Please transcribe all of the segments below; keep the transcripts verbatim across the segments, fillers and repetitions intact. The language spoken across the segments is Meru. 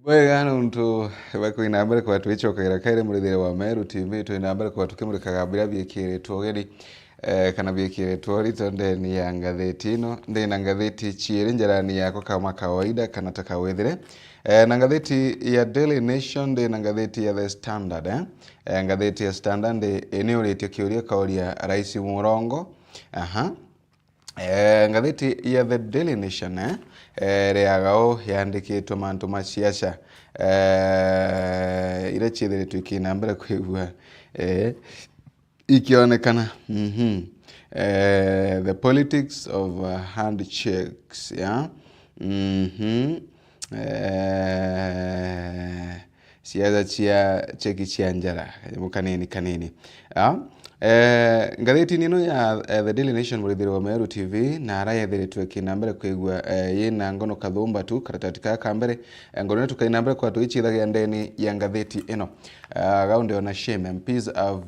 Bwega nontu bwa kwina mbere kwa twicokagira kairi murithire wa Meru T V, twina mbere kwa tukimurikaga biria biikiritwe ugeni, eh, kana biikiritwe urito ndeni ya ngatheti ino. Ndina ngatheti ciiri njarani yakwa kama kawaida kana ta kawithire. Eh, na ngatheti ya Daily Nation, ndina ngatheti ya The Standard, eh. Eh, ngatheti ya Standard iniuritie kiuria kauria Rais Murongo. Aha. Eh, ngatheti ya The Daily Nation, eh, eh, riaga uu yandikitwe mantu ma ciaca, eh, iria ciithiritwe ikina mbere kwigua, eh, ikionekana. Mhm. Eh, the politics of, uh, handshakes, yeah? Mhm. Eh, ciaca cia cheki cia njara, kanyamu kanini kanini. Ah, eh, ngatheti-ini ino ya, eh, The Daily Nation, murithiri wa Meru T V, na ara yethiritwe ikina mbere kwigua, eh, yina ngono kathumba tu, karatati kaka ka mbere, eh, ngono ino tukaina mbere kwa tugicithagia ndeni ya ngatheti ino. Ah, gau ndiona shame, M Ps have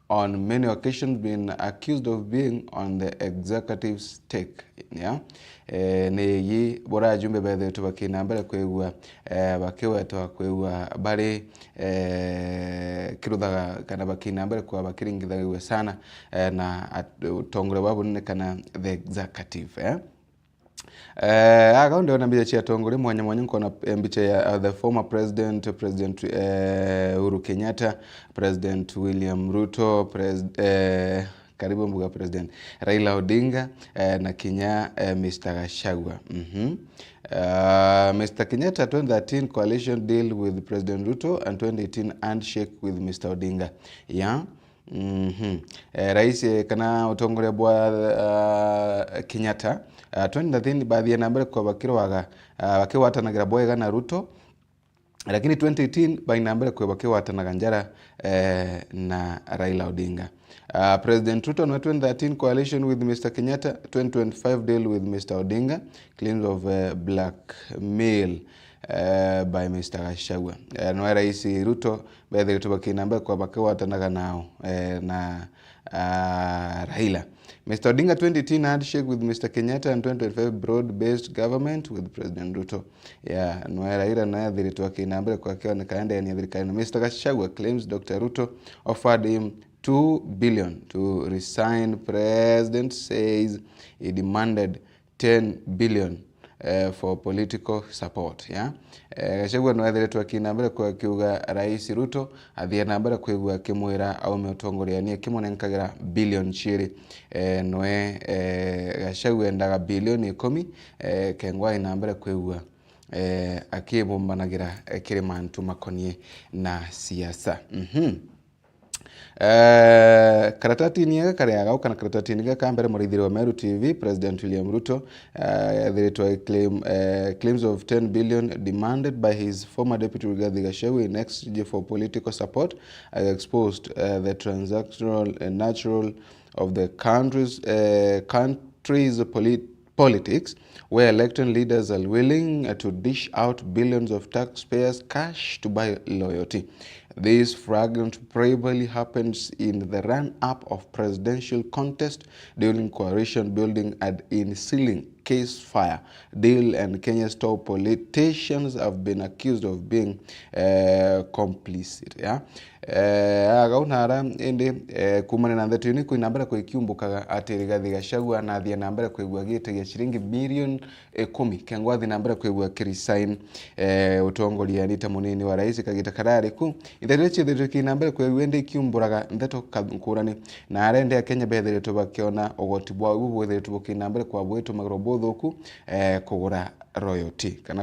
on many occasions been accused of being on the executive stick, yeah? Eh, ni igi bura ajumbe bethiritwe bakina mbere kwigua, eh, bakiwetwa kwigua bari, eh, kiruthaga kana bakina mbere kwa bakiringithagua sana, eh, na at-, utongoria bwa bunene kana the executive, eh? Eh, aga ndiona mbicha cia atongoria mwanya mwanya, nkona, eh, mbicha ya, uh, the former president, President, eh, Uhuru Kenyatta, President William Ruto, pres-, eh, karibu mbuga President Raila Odinga, eh, na kinya, eh, Mister Gachagua. Mhm. Uh, Mister Kenyatta, twenty thirteen coalition deal with President Ruto and twenty eighteen handshake with Mister Odinga. Yeah. Mhm. Eh, rais, eh, kana utongoria bwa, ah, Kenyatta, ah, twenty thirteen bathie na mbere kwa bakirwaga, ah, bakigwatanagira bwega na Ruto, lakini twenty eighteen baina mbere kwa bakigwatanaga njara, eh, na Raila Odinga. Ah, President Ruto nwe twenty thirteen coalition with Mister Kenyatta, twenty twenty-five deal with Mister Odinga, claims of, eh, blackmail, eh, by Mister Gachagua. Eh, nwe rais Ruto bethiritwe bakina mbere kwa bakigwatanaga nao, eh, na, ah, Raila. Mister Odinga twenty eighteen handshake with Mister Kenyatta and twenty twenty-five broad-based government with President Ruto. Yeah, nwe Raila naye ethiritwe akina mbere kwa kionekana ndeni ya thirikari. Na Mister Gachagua claims Doctor Ruto offered him two billion to resign. President says he demanded ten billion, eh, for political support, yeah? Eh, Gachagua nwe ethiritwe akina mbere kwa akiuga Rais Ruto athie na mbere kwigua akimwira aume utongoriani akimunenkagira billion ciiri. Eh, nwe, eh, Gachagua endaga billion ikumi, eh, kengwa aina mbere kwigua, eh, akibumbanagira, eh, kiri mantu makonie na siasa. Mhm. Eh, karatatini gaka karia gau kana karatatini gaka ka mbere, murithiri wa Meru T V, President William Ruto, eh, ethiritwe claim, eh, claims of ten billion demanded by his former deputy Rigathi Gachagua in exchange for political support, eh, exposed, eh, the transactional, eh, natural of the country's, eh, country's polit-, politics, where elected leaders are willing, uh, to dish out billions of taxpayers' cash to buy loyalty. This flagrant bribery happens in the run-up of presidential contest, during coalition building and in sealing ceasefire deal, and Kenya's top politicians have been accused of being, uh, complicit, yeah? Eh, agau na ara, indi, eh, kumania na ndeto ino, kwina mbere kwikiumbukaga ati Rigathi Gachagua nathie na mbere kwigua agitagia ciringi milioni ikumi, kengwa athie na mbere kwigua akiresign, eh, utongoriani ta munini wa rais kagita karari ku. Ndeto iria ciethiritwe kina mbere kwigua indi ikiumburaga ndeto ka-, nkurani, na arende Akenya bethiritwe bakiona ugoti bwao bwethiritwe bukina mbere kwa bwitumagirwa buthuku, eh, kugura royalty, kana